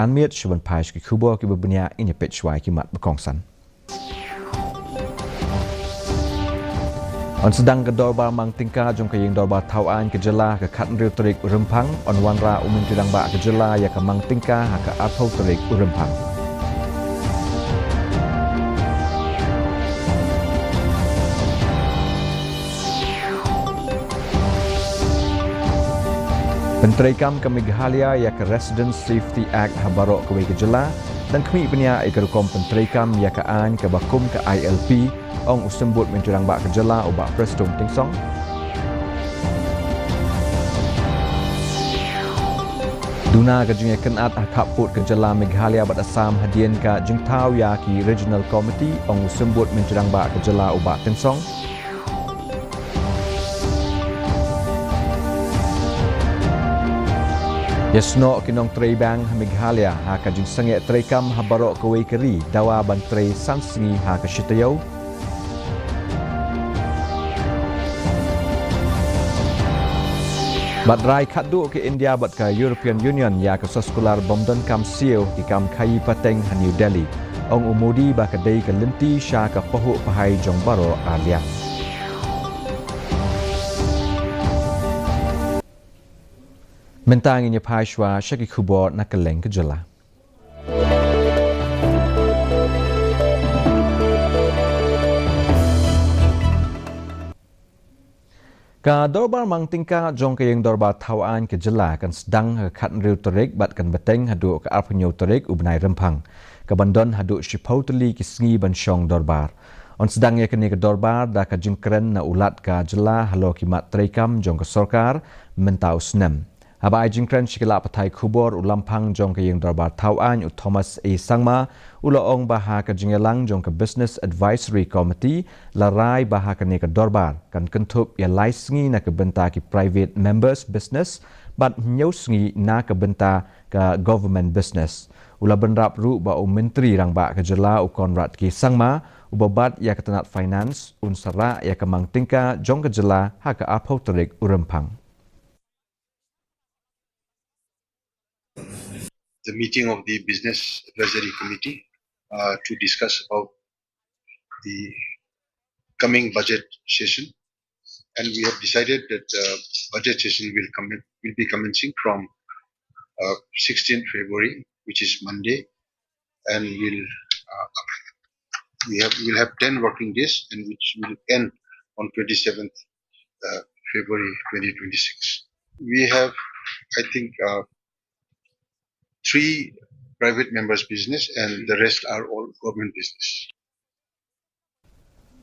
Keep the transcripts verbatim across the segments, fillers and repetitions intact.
Anmiet shuh ban phai sha ki khubor kiba bniah, ngin ïa peit shuwa ïa ki mat ba kongsan. Yn sdang ka dorbar mang tyngka jong ka ïing dorbar thaw aiñ ka jylla ha ka khathynriew tarik u Rymphang, yn wanrah u Myntri Rangbah ka jylla ïa ka mang tyngka ha ka arphew tarik u Rymphang. Pyntreikam ka Meghalaya ïa ka Resident Safety Act ha baroh kawei ka jylla, dang khmih bniah ïa ka rukom pyntreikam ïa ka aiñ kaba kum ka I L P, ong u Symbud Myntri Rangbah ka jylla u Bah Prestone Tynsong. Duna ka jingïakynad ha khappud ka jylla Meghalaya bad Assam hadien ka jingthaw ïa ki Regional Committee, ong u Symbud Myntri Rangbah ka jylla u Bah Tynsong. Ïasnoh ki nongtrei bank ha Meghalaya ha ka jingsangeh treikam ha baroh kawei ka ri, dawa ban trei san sngi ha ka shi taïew. Bad rai khatduh ka India bad ka European Union ïa ka soskular bym donkam siew ki kam khaïi pateng ha New Delhi, ong u Modi ba ka dei ka lynti sha ka pahuh pahai jong baroh arliang. Mynta ngin ïa phai shuwa sha ki khubor na kylleng ka jylla. Ka dorbar mang tyngka jong ka ïing dorbar thaw aiñ ka jylla kan sdang ha ka khathynriew tarik bad kan bteng haduh ka arphew hynñiew tarik u bnai Rymphang, kaban don haduh shiphew tylli ki sngi ban shong dorbar. Yn sdang ïa kane ka dorbar da ka jingkren na u Lat ka jylla halor ki mat treikam jong ka sorkar mynta u snem. Haba ai jingkren sha ki lad pathai khubor, u Lamphang jong ka ïing dorbar thaw aiñ u Thomas A Sangma u la ong ba ha ka jingïalang jong ka Business Advisory Committee la rai ba ha kane ka dorbar kan kynthup ïa lai sngi na ka bynta ki private members business bad hynñiew sngi na ka bynta ka government business. U la bynrap ruh ba u Myntri Rangbah ka jylla u Conrad K Sangma uba bat ïa ka tnat finance un sa rah ïa ka mang tyngka jong ka jylla ha ka arphew tarik u Rymphang. The meeting of the Business Advisory Committee, uh, to discuss about the coming budget session, and we have decided that, uh, budget session will commit, will be commencing from, uh, sixteenth February, which is Monday, and we'll, uh, we have, we'll have ten working days, and which will end on twenty-seventh, uh, February twenty twenty-six. We have, I think, uh, three private members' business, and the rest are all government business.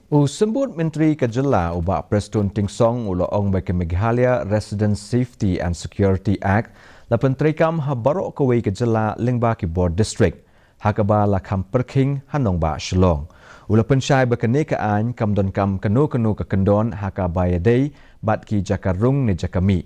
U Symbud Myntri ka jylla u Bah Prestone Tynsong u la ong ba ka Meghalaya Resident Safety and Security Act la pyntreikam ha baroh kawei ka jylla lyngba ki bor district, ha kaba la kham pyrkhing ha nongbah Shillong. U la pynshai ba kane ka aiñ kam donkam kano kano ka kyndon ha kaba ïadei bad ki jaka rung ne jaka mih.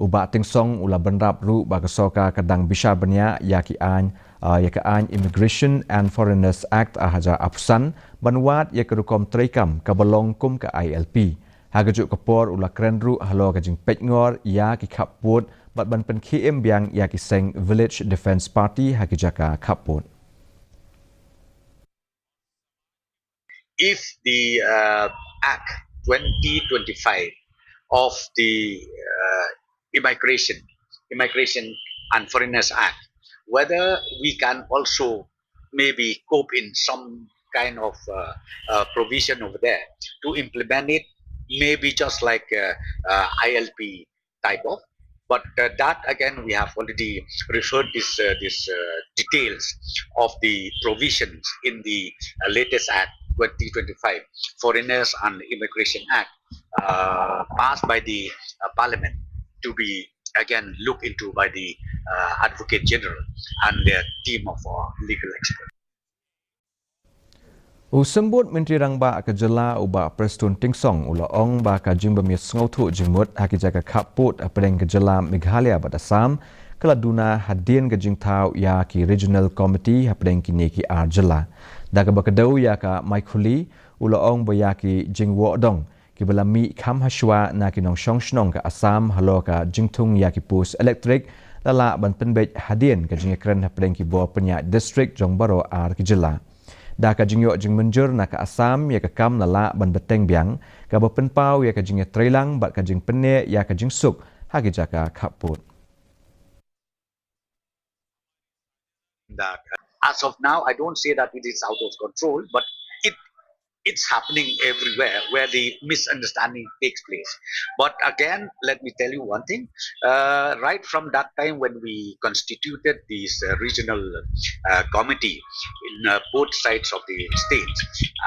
U Bah Tynsong u la bynrap ruh ba ka sorkar ka dang bishar bniah ïa ki aiñ, ah, ïa ka aiñ Immigration and Foreigners Act ar hajar arphew san ban wad ïa ka rukom treikam kaba long kum ka I L P. Ha kajuh ka por u la kren ruh halor ka jingpeitngor ïa ki khappud bad ban pynkhie im biang ïa ki seng Village Defence Party ha ki jaka khappud. If the, uh, Act twenty twenty-five of the, uh, Immigration, Immigration and Foreigners Act, whether we can also maybe cope in some kind of, uh, uh, provision over there to implement it, maybe just like, uh, uh, I L P type of. But, uh, that again, we have already referred this, uh, this, uh, details of the provisions in the, uh, latest Act twenty twenty-five, Foreigners and Immigration Act, uh, passed by the, uh, Parliament, to be again looked into by the, uh, Advocate General and their team of, uh, legal experts. U Symbud Myntri Rangbah ka jylla u Bah Prestone Tynsong u la ong ba ka jingbym ïasngewthuh jingmut ha ki jaka khappud hapdeng ka jylla Meghalaya bad Assam ka la duna hadien ka jingthaw ïa ki Regional Committee hapdeng kine ki ar jylla. Da kaba kdew ïa ka Maikhuli, u la ong ba ïa ki jingwoh dong kiba la mih kham hashwa na ki nongshong shnong ka Assam halor ka jingthung ïa ki post elektrik la lah ban pynbeit hadien ka jingïakren hapdeng ki bor pynïaid district jong baroh ar ki jylla. Da ka jingïoh jingmynjur na ka Assam ïa ka kam la lah ban bteng biang, kaba pynpaw ïa ka jingïatreilang bad ka jingpynneh ïa ka jingsuk ha ki jaka khappud. That as of now, I don't say that it is out of control, but it it's happening everywhere where the misunderstanding takes place. But again, let me tell you one thing. Uh, right from that time when we constituted this uh, regional uh, committee in uh, both sides of the states,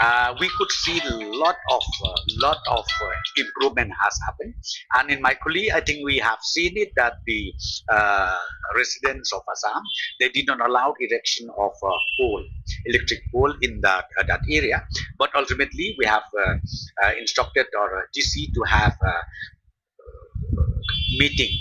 uh, we could see a lot of uh, lot of uh, improvement has happened. And in Maikuli, I think we have seen it that the uh, residents of Assam, they did not allow erection of a pole, electric pole in that uh, that area. But ultimately, we have uh, uh, instructed our uh, G C to have a meeting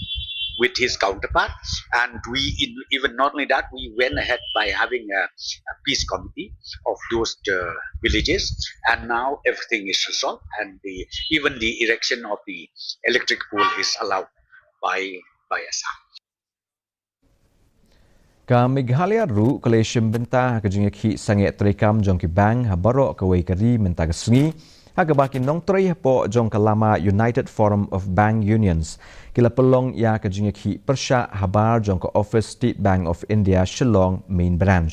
with his counterpart, and we in, even not only that, we went ahead by having a, a peace committee of those uh, villages, and now everything is resolved, and the even the erection of the electric pole is allowed by by Assam. Ka Meghalaya ruh ka la shim bynta ha ka jingïakhih sangeh treikam jong ki bank ha baroh kawei ka ri mynta ka sngi, ha kaba ki nongtrei hapoh jong ka lama United Forum of Bank Unions ki la pynlong ïa ka jingïakhih pyrshah habar jong ka ophis State Bank of India Shillong Main Branch.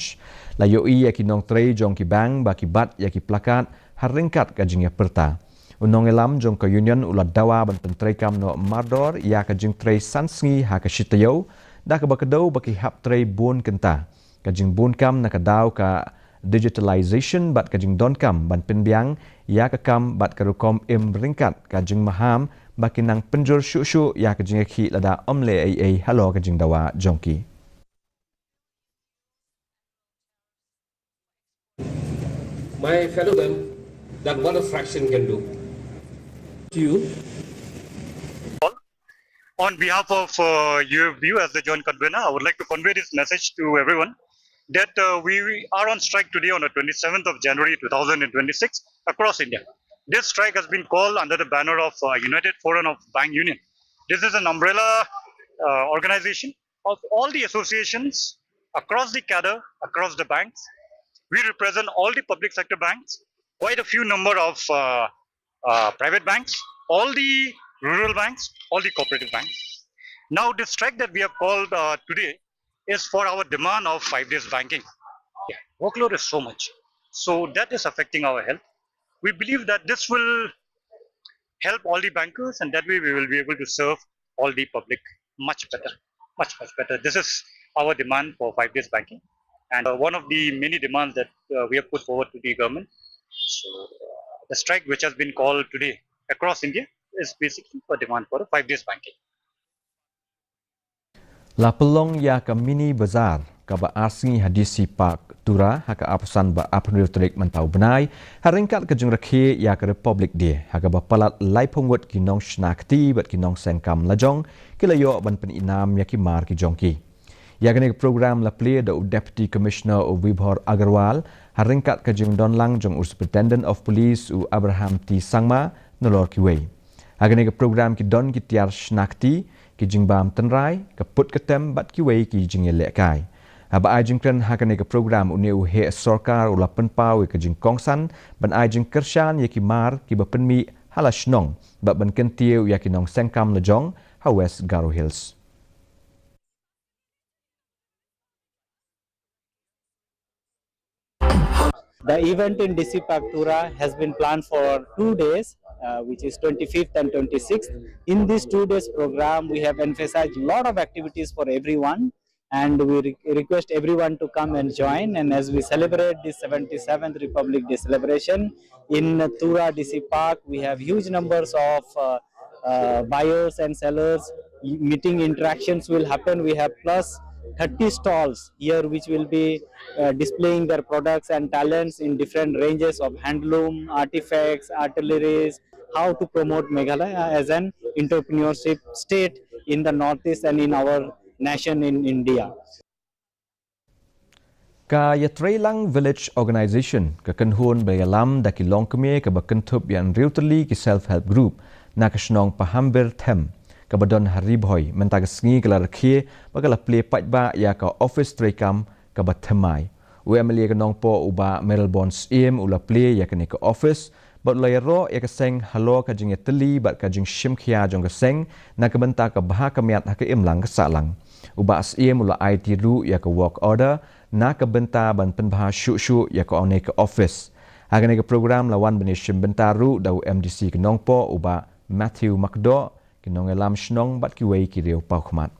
La ïohi ïa ki nongtrei jong ki bank ba ki bat ïa ki plakat ha ryngkat ka jingïapyrta. U nongïalam jong ka Union u la dawa ban pyntreikam noh mardor ïa ka jingtrei san sngi ha ka shi taïew, da kaba kdew ba ki hap trei bun kynta. Ka jingbun kam na ka daw ka digitalization bad ka jingdonkam ban pynbiang ïa ka kam bad ka rukom im ryngkat ka jingmaham ba ki nang pynjur shuh shuh ïa ka jingïakhih lada ym leh ei ei halor ka jingdawa jong ki. My fellow men, that what a fraction can do. To you. On behalf of uh, U F B U as the joint convener, I would like to convey this message to everyone that uh, we are on strike today on the twenty-seventh of January two thousand twenty-six across India. This strike has been called under the banner of uh, United Forum of Bank Union. This is an umbrella uh, organization of all the associations across the cadre, across the banks. We represent all the public sector banks, quite a few number of uh, uh, private banks, all the rural banks, all the cooperative banks. Now, this strike that we have called uh, today is for our demand of five days banking. Yeah, workload is so much. So that is affecting our health. We believe that this will help all the bankers, and that way we will be able to serve all the public much better, much, much better. This is our demand for five days banking, and uh, one of the many demands that uh, we have put forward to the government. So, uh, the strike which has been called today across India is basically for demand for five days banking. La pynlong ïa ka mini bazaar kaba ar sngi ha D C Park Tura ha ka arphew san bad arphew hynriew tarik mynta u bnai, ha ryngkat ka jingrakhe ïa ka Republic Day, ha kaba palat laiphew ngut ki nongshna kti bad ki nongseng kam lajong ki la ïoh ban pynïnam ïa ki mar ki jong ki. Ïa kane ka program la plie da u Deputy Commissioner u Vibhor Agarwal ha ryngkat ka jingdonlang jong u Superintendent of Police u Abraham T Sangma nalor kiwei. Ha kane ka program ki don ki tiar shna kti, ki jingbam tynrai, ka put ka tem bad kiwei ki jingïalehkai. Haba ai jingkren ha kane ka program, une u heh sorkar u la pynpaw ïa ka jingkongsan ban ai jingkyrshan ïa ki mar kiba pynmih ha la shnong bad ban kyntiew ïa ki nongseng kam lajong ha West Garo Hills. The event in D C Park Tura has been planned for two days, uh, which is twenty-fifth and twenty-sixth. In this two days program, we have emphasized a lot of activities for everyone, and we re- request everyone to come and join. And as we celebrate this seventy-seventh Republic Day celebration in Tura D C Park, we have huge numbers of uh, uh, buyers and sellers. Meeting interactions will happen. We have plus thirty stalls here which will be uh, displaying their products and talents in different ranges of handloom, artifacts, artilleries, how to promote Meghalaya as an entrepreneurship state in the Northeast and in our nation in India. Ka Ïatreilang Village Organization, ka kynhun ba ïalam da ki longkmie kaba kynthup ïa hynriew tylli ki self help group na ka shnong Pahambir Them, kaba don ha Ri Bhoi mynta ka sngi ka la rakhe bad ka la plie paidbah ïa ka ophis treikam kaba thymmai. U M L A ka Nongpoh u Bah Mayralborn Syiem u la plie ïa kane ka ophis bad u la ïaroh ïa ka seng halor ka jingïatylli bad ka jingshim khia jong ka seng na ka bynta ka bha ka miat ha ka imlang ka sahlang. U Bah Syiem u la aiti ruh ïa ka work order na ka bynta ban pynbha shuh shuh ïa kane ka ophis. Ha kane ka program la wan ban ïashim bynta ruh da u M D C ka Nongpoh u Bah Matthew Makdoh, ki nongïalam shnong bad kiwei ki riew paw khmat.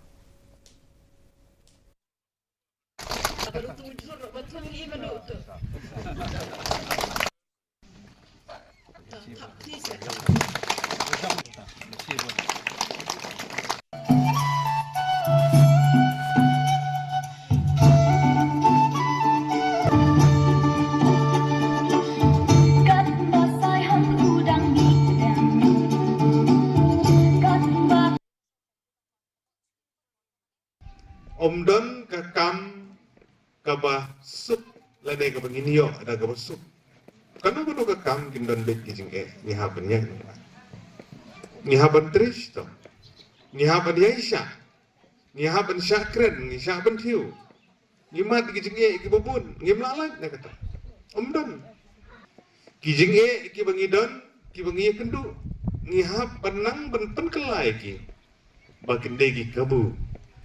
Ym don ka kam kaba suk lane kaba ngin ïoh da kaba suk. Kano kano ka kam kin don beit ki jingeh, ngi hap ban ïaid. Ngi hap ban trei shitom. Ngi hap ban ïaishah. Ngi hap ban shah kren, ngi shah ban thiew. Ngi mad ki jingeh kiba bun, ngim lah lait na kata. Ym don. Ki jingeh kiba ngi don, kiba ngi ïakynduh, ngi hap ban nang ban pynkylla ïa ki. Ba kin dei ki kabu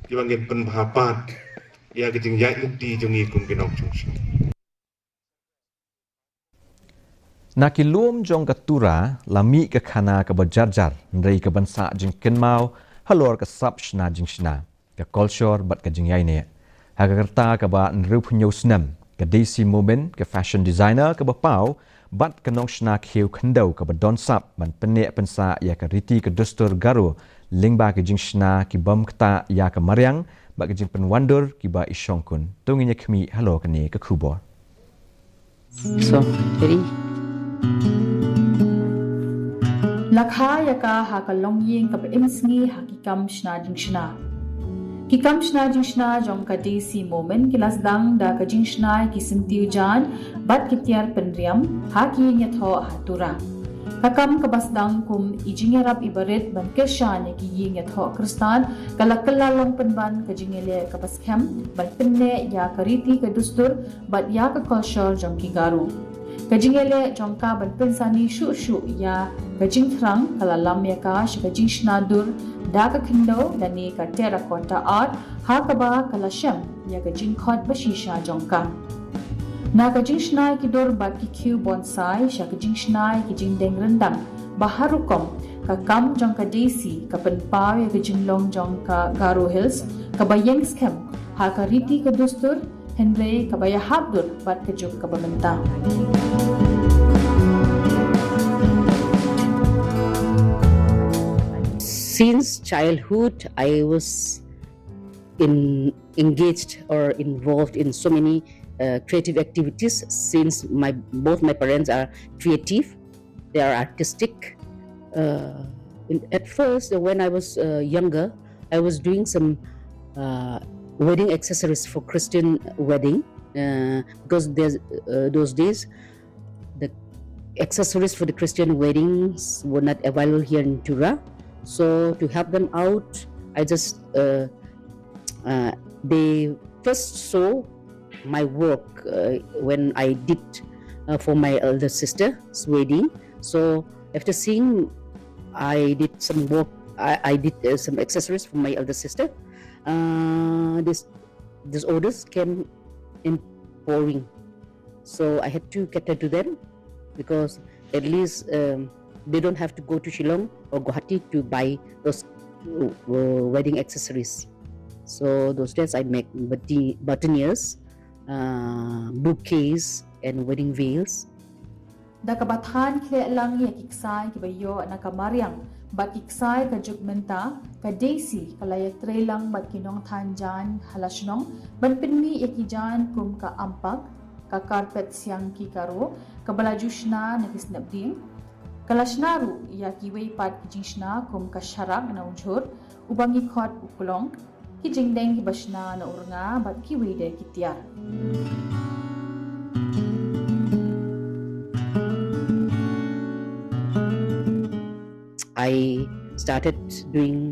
kiba ngin pynbha pat ïa ka jingïaid lynti jong ngi kum ki nongshong shnong. Na ki lum jong ka Tura la mih ka khana kaba jar jar, hynrei kaban sah jingkynmaw halor ka sap shna jingshna, ka kolshor bad ka jingïaineh. Ha ka rta kaba hynriewphew hynñiew snem, ka Daisy Momin, ka fashion designer kaba paw bad ka nongshna khiew khyndew kaba don sap ban pynneh pynsah ïa ka riti ka dustur Garo lyngba ki jingshna ki bym ktah ïa ka mariang bad ki jingpynwandur kiba i shongkun. To ngin ïa khmih halor kane ka khubor. So, ready? La kha ïa ka ha ka longïing kaba im sngi ha ki kam shna jingshna. Ki kam shna jingshna jong ka Daisy Momin ki la sdang da ka jingshna ïa ki syntiew jaiñ bad ki tiar pynriam ha ki ïing ïathoh ha Tura. Ka kam kaba sdang kum i jingïarap iba rit ban kyrshan ïa ki ïing ïathoh Khristan ka la kylla long pynban ka jingïaleh kaba skhem ban pynneh ïa ka riti ka dustur bad ïa ka kolshor jong ki Garo. Ka jingïaleh jong ka ban pynsani shuh shuh ïa ka jingthrang ka la lam ïa ka sha ka jingshna dur da ka khyndew lane ka terracotta art, ha kaba ka la shem ïa ka jingkhot ba shisha jong ka. Na ka jingshna ïa ki dur bad ki khiew bonsai sha ka jingshna ïa ki jingdeng ryndang ba har rukom, ka kam jong ka Daisy ka pynpaw ïa ka jinglong jong ka Garo Hills kaba ïeng skhem ha ka riti ka dustur, hynrei kaba ïahap dur bad ka juk kaba mynta. Since childhood, I was in, engaged or involved in so many uh, creative activities, since my both my parents are creative, they are artistic. Uh, in, at first, when I was uh, younger, I was doing some uh, wedding accessories for Christian wedding uh, because there's, uh, those days the accessories for the Christian weddings were not available here in Tura. So to help them out, I just uh, uh, they first saw my work uh, when I did uh, for my elder sister's wedding. So after seeing, I did some work. I, I did uh, some accessories for my elder sister. Uh, this these orders came in pouring, so I had to cater to them because at least um, they don't have to go to Shillong or Guwahati to buy those uh, wedding accessories. So those days I make bouti- boutonnieres, uh, bouquets, and wedding veils. Da kaba than khleh lang ïa ki ksai kiba ïoh na ka mariang bad ki ksai ka juk mynta, ka Daisy ka la ïatrei lang bad ki nongthan jaiñ ha la shnong ban pynmih ïa ki jaiñ kum ka ampak, ka carpet siang ki Garo kaba la ju shna na ki snep dieng. Ka la shna ruh ïa kiwei pat ki jingshna kum ka sharak na u jhur, uba ngi khot u klong, ki jingdeng kiba shna na u rnga bad kiwei de ki tiar. I started doing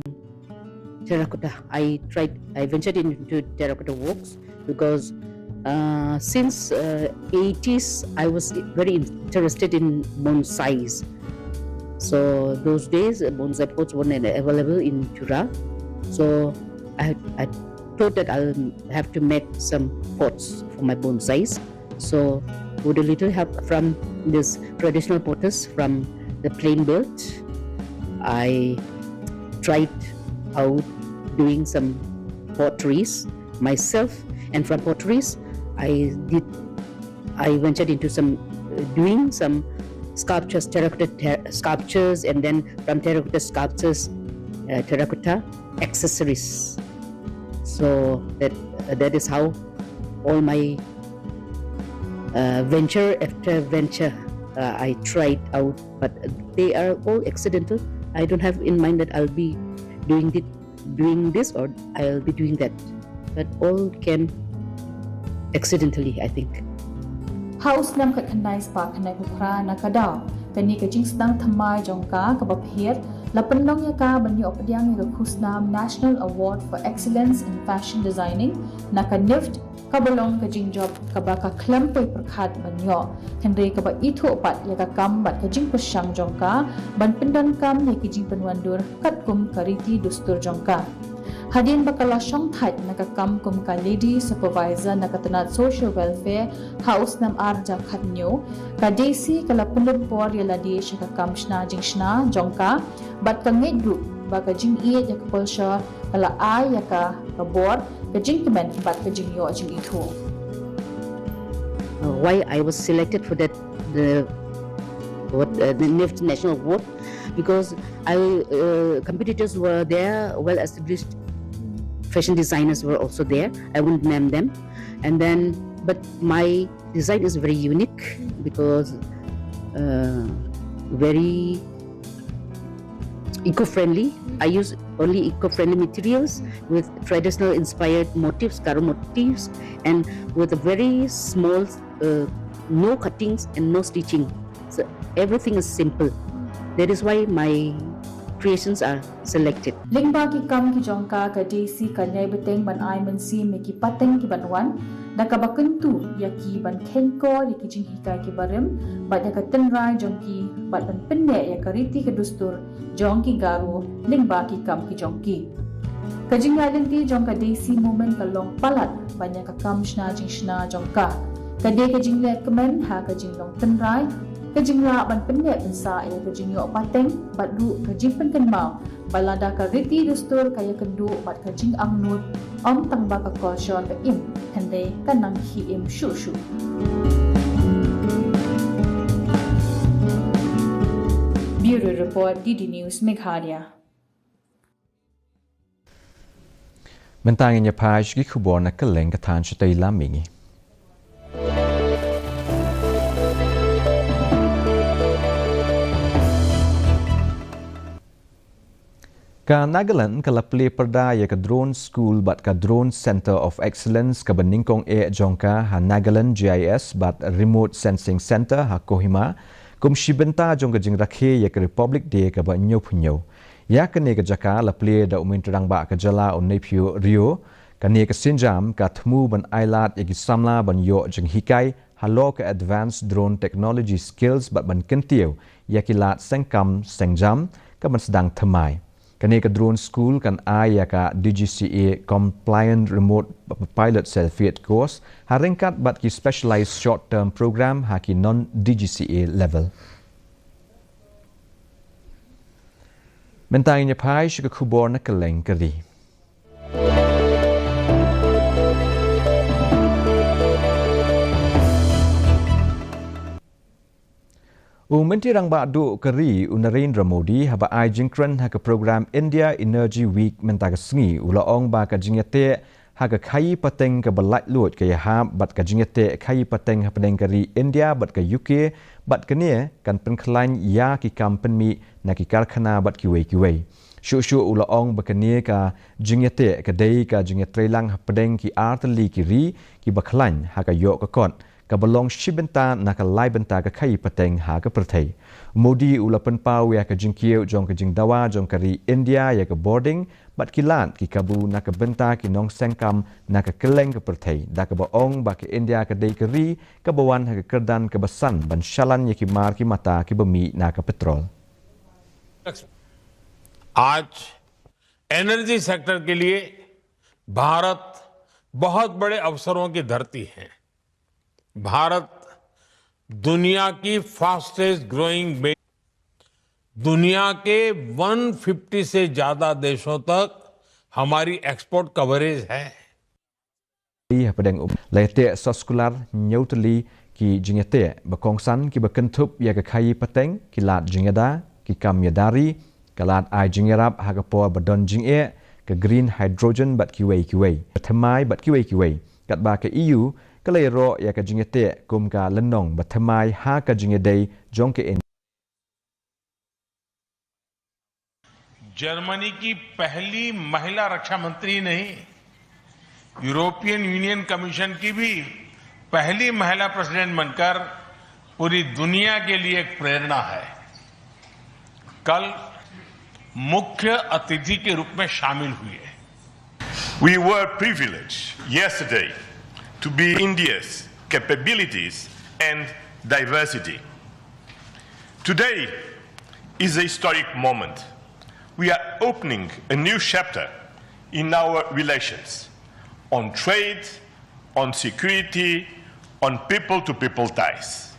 terracotta. I tried, I ventured into terracotta works because uh, since uh, eighties, I was very interested in bonsais. So those days, uh, bonsai pots weren't available in Tura. So I, I thought that I'll have to make some pots for my bonsais. So with a little help from this traditional potters from the plain belt, I tried out doing some potteries myself, and from potteries, I did I ventured into some uh, doing some sculptures, terracotta ter- sculptures, and then from terracotta sculptures, uh, terracotta accessories. So that uh, that is how all my uh, venture after venture uh, I tried out, but they are all accidental. I don't have in mind that I'll be doing it, doing this or I'll be doing that. But all came accidentally, I think. Ha u snem khatkhyndai spah khyndai phew phra na ka daw kane ka jingsdang thymmai jong ka kaba pher la pynlong ïa ka ban ïoh pdiang ïa ka khusnam National Award for Excellence in Fashion Designing na ka NIFT, kaba long ka jingjop kaba ka khlem poi pyrkhat ban ïoh. Hynrei kaba ithuh pat ïa ka kam bad ka jingpyrshang jong ka ban pyndonkam ïa ki jingpynwandur katkum ka riti dustur jong ka. Hadien ba ka la shongthait na ka kam kum ka Lady Supervisor na ka tnat Social Welfare ha u snem ar hajar khathynñiew, ka Daisy ka la pynlut por ïa lade sha ka kam shna jingshna jong ka bad ka ngeit ruh ba ka jingïeit ïa ka culture ka la ai ïa ka ka bor ka jingkmen bad ka jingïoh jingithuh. Uh, why I was selected for that the what uh, the NIFT National Award, because I uh, competitors were there, well established fashion designers were also there. I won't name them, and then but my design is very unique because uh, very eco-friendly. I use only eco-friendly materials with traditional inspired motifs, Garo motifs, and with a very small, uh, no cuttings and no stitching. So everything is simple. That is why my creations are selected. Lyngba ki kam ki jong ka, ka Daisy ka ñiah bteng ban ai mynsiem ïa ki pateng ki ban wan, da kaba kyntu ïa ki ban kheiñkor ïa ki jinghikai ki barim bad ïa ka tynrai jong ki bad ban pynneh ïa ka riti ka dustur jong ki Garo lyngba ki kam ki jong ki. Ka jingïaid lynti jong ka Daisy Momin ka long palat ban ïa ka kam shna jingshna jong ka. Ka dei ka jingleh kmen ha ka jinglong tynrai, ka jinglah ban pynneh pynsah ïa ka jingïoh pateng bad ruh ka jingpynkynmaw ba lada ka riti dustur ka ïakynduh bad ka jingangnud, ym tang ba ka culture ka im, hynrei ka nang khie im shuh shuh. Bureau Report, D D News Meghalaya. Mynta ngin ïa phai sha ki khubor na kylleng ka thaiñ shatei lam mihngi. Ka Nagaland ka la plie pyrda ïa ka Drone School bad ka Drone Center of Excellence kaba nyngkong eh jong ka ha Nagaland G I S bad Remote Sensing Center ha Kohima, kum shi bynta jong ka jingrakhe ïa ka Republic Day kaba hynñiewphew hynñiew. Ïa kane ka jaka la plie da u Myntri Rangbah ka jylla u Neiphiu Rio. Kane ka sienjam ka thmu ban ailad ïa ki samla ban ïoh jinghikai halor ka Advanced Drone Technology Skills bad ban kyntiew ïa ki lad seng kam seng jam ka ban sdang thymmai. Kane ka Drone School kan ai ïa ka D G C A Compliant Remote Pilot Certificate Course ha ryngkat bad ki Specialized Short Term Program ha ki non D G C A level. Mynta ngin ïa phai sha ka khubor na kylleng ka ri. U Myntri Rangbah Duh ka ri u Narendra Modi haba ai jingkren ha ka program India Energy Week mynta ka sngi u la ong ba ka jingïateh ha ka khaïi pateng kaba laitluid ka ïahap bad ka jingïateh khaïi pateng hapdeng ka ri India bad ka U K bad kane kan pynkhlaiñ ïa ki kam pynmih na ki karkhana bad kiwei kiwei. Shuh shuh u la ong ba kane ka jingïateh ka dei ka jingïatreilang hapdeng ki artylli ki ri kiba khlaiñ ha ka ïoh ka kot. kaba long shi bynta na ka lai bynta ka khaii pateng ha ka pyrthei. Modi u la pynpaw ïa ka jingkiew jong ka jingdawa jong ka ri India ïa ka bording bad ki lad ki kabu na ka bynta ki nongseng kam na ka kylleng ka pyrthei, da kaba ong ba ka India ka dei ka ri kaba wan ha ka kyrdan kaba san ban shalan ïa ki mar ki mata kiba mih na ka petrol. आज एनर्जी सेक्टर के लिए भारत बहुत बड़े अवसरों की धरती है। भारत दुनिया की फास्टेस्ट ग्रोइंग, दुनिया के एक सौ पचास से ज्यादा देशों तक हमारी एक्सपोर्ट कवरेज है। Hapdeng um la ïateh soskular hynñiew tylli ki jingïateh ba kongsan kiba kynthup ïa ka khaii pateng, ki lad jingïada, ki kam ïada ri, ka lad ai jingïarap ha ka por ba don jingeh, ka green hydrogen bad kiwei kiwei, ka thymmai bad kiwei kiwei. Katba ka E U ka la ïaroh ïa ka jingïateh kum ka lynnong ba thymmai ha ka jingïadei jong ka India. जर्मनी की पहली महिला रक्षा मंत्री नहीं, यूरोपियन यूनियन कमीशन की भी पहली महिला प्रेसिडेंट बनकर पूरी दुनिया के लिए एक प्रेरणा है। कल मुख्य अतिथि के रूप में शामिल हुए। We were privileged yesterday to be India's capabilities and diversity. Today is a historic moment. We are opening a new chapter in our relations on trade, on security, on people to people ties.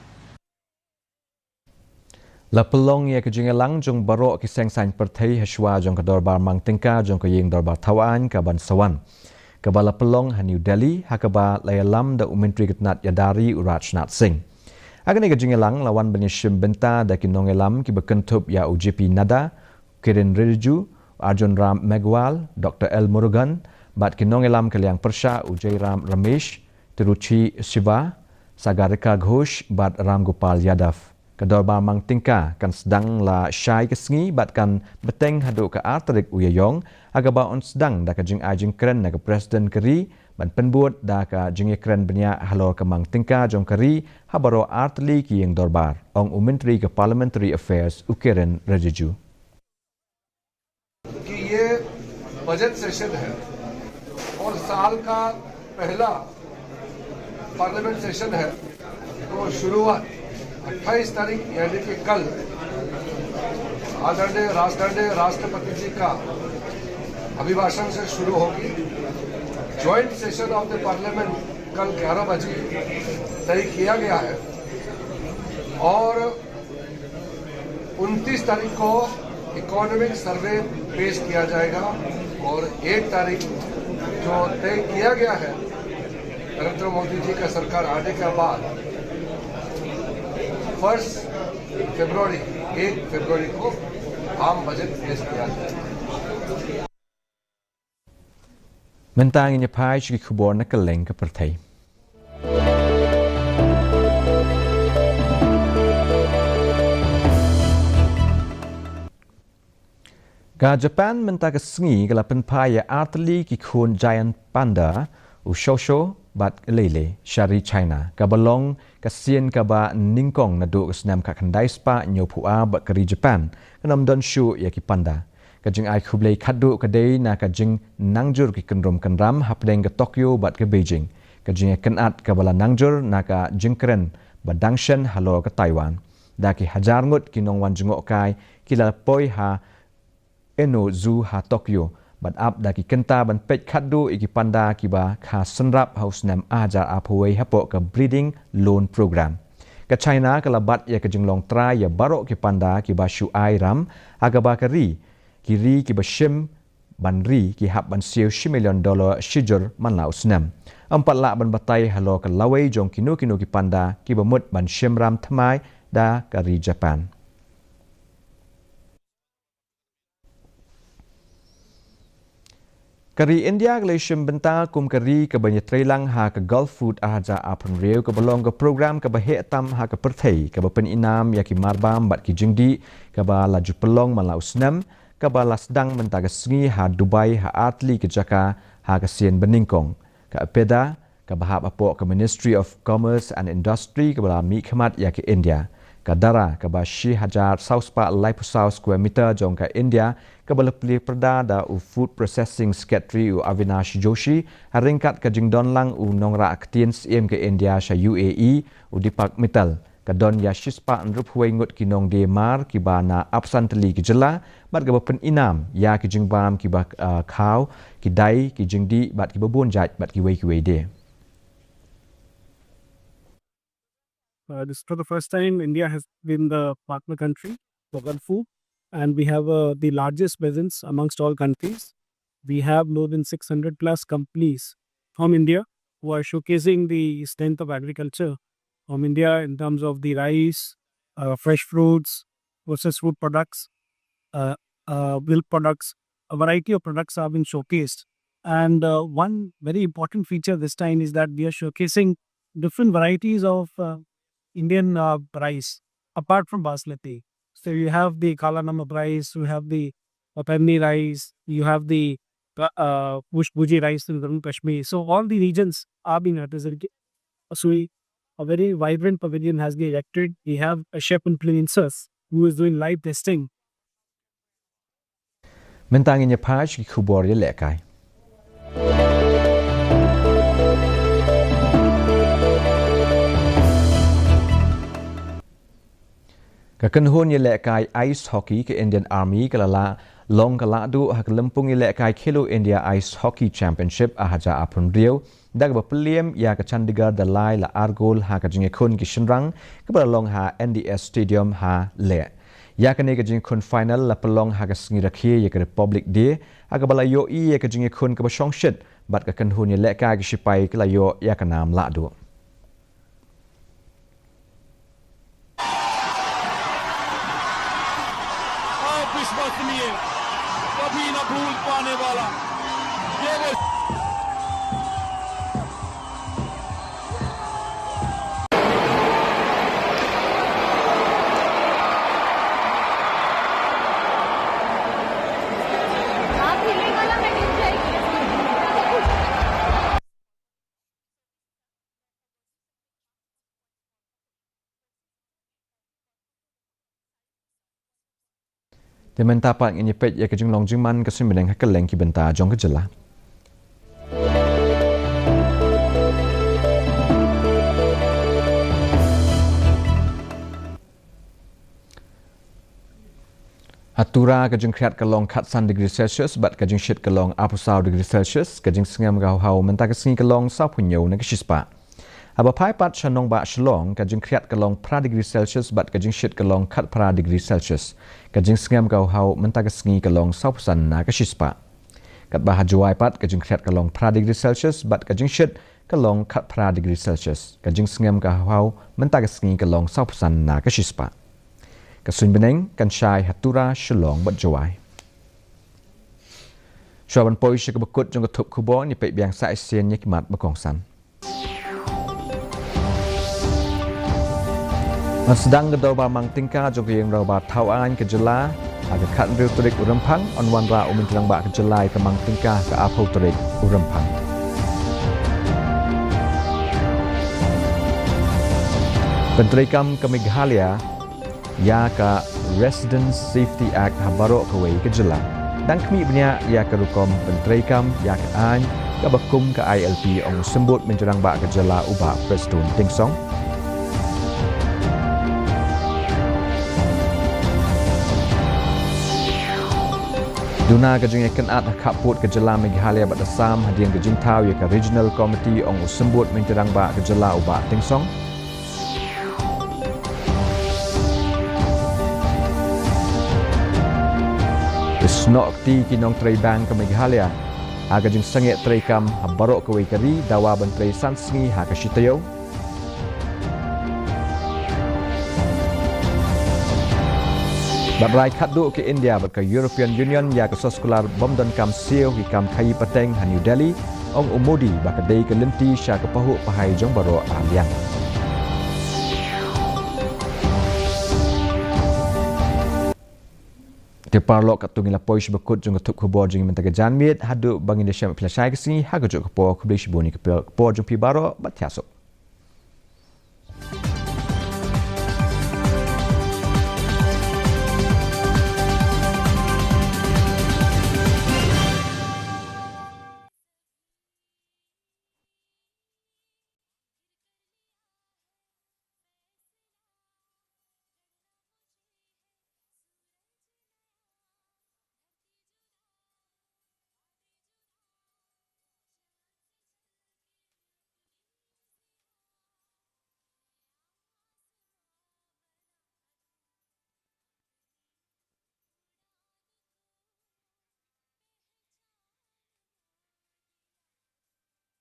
La pynlong ïa ka jingïalang jong baroh ki seng saiñ pyrthei ha shuwa jong ka dorbar mang tyngka jong ka ïing dorbar thaw aiñ ka ban sa wan, kaba la pynlong ha New Delhi, ha kaba la ïalam da u Myntri ka tnat ïada ri u Rajnath Singh. Ha kane ka jingïalang la wan ban ïashim bynta da ki nongïalam kiba kynthup ïa u J P Nadda, Kiren Rijiju, Arjun Ram Meghwal, Doctor L Murugan, bad ki nongïalam ka liang pyrshah u Jairam Ramesh, Tiruchi Shiva, Sagarika Ghosh bad Ram Gopal Yadav. Ka dorbar mang tyngka kan sdang la shai ka sngi bad kan bteng haduh ka ar tarik u Ïaïong, ha kaba yn sdang da ka jingai jingkren na ka President ka ri ban pynbud da ka jingïakren bniah halor ka mang tyngka jong ka ri ha baroh ar tylli ki ïing dorbar, ong u Myntri ka Parliamentary Affairs u Kiren Rijiju. कि ये बजट सेशन है और साल का पहला पार्लियामेंट सेशन है, तो शुरुआत अट्ठाईस तारीख यानी कि कल आदरणीय राजदंडे राष्ट्रपति जी का अभिभाषण से शुरू होगी। ज्वाइंट सेशन ऑफ द पार्लियामेंट कल ग्यारह बजे तय किया गया है और उनतीस तारीख को इकोनॉमिक सर्वे पेश किया जाएगा और एक तारीख जो तय किया गया है नरेंद्र मोदी जी का सरकार आने के बाद फर्स्ट फरवरी, एक फरवरी को आम बजट पेश किया जाएगा। Mynta ngin ïa phai sha ki khubor na kylleng ka pyrthei. Ka Japan mynta ka sngi ka la pynphai ïa ar tylli ki khun giant panda, u Shosho bad Lele, sha ri China, kaba long ka sien kaba nyngkong naduh ka snem khatkhyndai spah hynñiewphew ar bad ka ri Japan kan ym don shuh ïa ki panda. Ka jingai khublei khatduh ka dei na ka jingnangjur ki kynrum kynram hapdeng ka Tokyo bad ka Beijing. Ka jingïakynad kaba la nangjur na ka jingkren ba dang shen halor ka Taiwan. Da ki hajar ngut ki nongwan jngohkai ki la poi ha Ueno Zoo ha Tokyo bad ap da ki kynta ban peit khatduh ïa ki panda kiba kha synrap ha u snem ar hajar arphew wei hapoh ka Breeding Loan Program. Ka China ka la bat ïa ka jinglong trai ïa baroh ki panda kiba shu ai ram, ha kaba ka ri, ki ri kiba shim ban ri ki hap ban siew shi million dollar shijur man la u snem. Ym pat lah ban batai halor ka lawei jong kino kino ki panda kiba mut ban shim ram thymmai da ka ri Japan. Ka ri India ka la shim bynta kum ka ri kaba ïatreilang ha ka Gulf Food ar hajar arphew hynriew, kaba long ka program kaba heh tam ha ka pyrthei kaba pynim ïa ki marbam bad ki jingdih kaba la ju pynlong man la u snem, kaba la sdang mynta ka sngi ha Dubai ha ar tylli ki jaka ha ka sien banyngkong. Ka APEDA, kaba hap hapoh ka Ministry of Commerce and Industry kaba la mihkhmat ïa ka India. Ka Dara kaba shi hajar saw spah laiphew saw square meter jong ka India kaba la plie pyrda da u Food Processing Secretary u Avinash Joshi, ha ryngkat ka jingdon lang u nongrah ktien syiem ka India sha U A E u Deepak Mittal. Ka don ïa shispah hynriewphew wei ngut ki nongdie mar kiba na arphew san tylli ki jylla, bad kaba pynïnam ïa ki jingbam kiba, ah, khaw, ki dai, ki jingdih, bad kiba bun jait, bad kiwei kiwei de. Uh, this, for the first time, India has been the partner country for Gulf Food, and we have, uh, the largest presence amongst all countries. We have more than six hundred plus companies from India who are showcasing the strength of agriculture from India in terms of the rice, uh, fresh fruits, processed food products, uh, uh, milk products. A variety of products have been showcased. And, uh, one very important feature this time is that we are showcasing different varieties of, uh, Indian, uh, rice, apart from basmati. So you have the Kala Namak rice, you have the Patani rice, you have the, uh, Pushp Bhuji rice in Jammu Kashmir. So all the regions are being represented. So we, a very vibrant pavilion has been erected. We have a chef influencers who is doing live testing. Mynta ngin ïa phai sha ki khubor ïalehkai. Ka kynhun ïalehkai ice hockey ka Indian Army ka la lah long ka lahduh ha ka lympung ïalehkai Khelo India Ice Hockey Championship ar hajar arphew hynriew, da kaba pynliem ïa ka Chandigarh da lai la ar gol ha ka jingïakhun ki shynrang kaba la long ha N D S Stadium ha Leh. Ïa kane ka jingïakhun final la pynlong ha ka sngi rakhe ïa ka Republic Day, ha kaba la ïohi ïa ka jingïakhun kaba shongshit, bad ka kynhun ïalehkai ki shipai ka la ïoh ïa ka nam lahduh. आप विश्वसनीय, कभी न भूल पाने वाला, ये वो Te mynta pat ngin ïa peit ïa ka jinglong jingman ka suiñ bneng ha kylleng ki bynta jong ka jylla. Ha Tura ka jingkhriat ka long khatsan degree Celsius, bad ka jingshit ka long arphew saw degree Celsius, ka jingsngem ka haw haw mynta ka sngi ka long sawphew hynñiew na ka shispah. Haba phai pat sha nongbah Shillong, ka jingkhriat ka long phra degree Celsius, bad ka jingshit ka long khatphra degree Celsius. Ka jingsngem ka haw haw mynta ka sngi ka long sawphew san na ka shispah. Katba ha Jowai pat ka jingkhriat ka long phra degree Celsius, bad ka jingshit ka long khatphra degree Celsius. Ka jingsngem ka haw haw mynta ka sngi ka long sawphew san na ka shispah. Ka suiñ bneng kan shai ha Tura, Shillong bad Jowai. Shuwa ban poi sha kaba kut jong ka thup khubor, ngin ïa peit biang sa shisien ïa ki mat ba kongsan. Ban sdang ka dorbar mang tyngka jong ka ïing dorbar thaw aiñ ka jylla ha ka khathynriew tarik u Rymphang, yn wanrah u Myntri Rangbah ka jylla ïa ka mang tyngka ha ka arphew tarik u Rymphang. Ban treikam ka Meghalaya ïa ka Residents Safety Act ha baroh kawei ka jylla. Dang khmih bniah ïa ka rukom pyntreikam ïa ka aiñ kaba kum ka I L P, ong u Symbud Myntri Rangbah ka jylla u Bah Prestone Tynsong. Duna ka jingïakynad ha khappud ka jylla Meghalaya bad Assam hadien ka jingthaw ïa ka Regional Committee, ong u Symbud Myntri Rangbah ka jylla u Bah Tynsong. Snoh kti ki nongtrei bank ka Meghalaya ha ka jingsangeh treikam ha baroh kawei ka ri, dawa ban trei san sngi ha ka shi taïew. Bad rai khatduh ka India bad ka European Union ïa ka soskular bym donkam siew ki kam khaïi pateng ha New Delhi, ong u Modi ba ka dei ka lynti sha ka pahuh pahai jong baroh ar liang. Te paralok, katto ngi la poi sha ba kut jong ka thup khubor jong ngi mynta ka janmiet, haduh ba ngin da shem phi la shai ka sngi ha ka juh ka por. Khublei shibun ïa ka por jong phi baroh, bad thiah suk.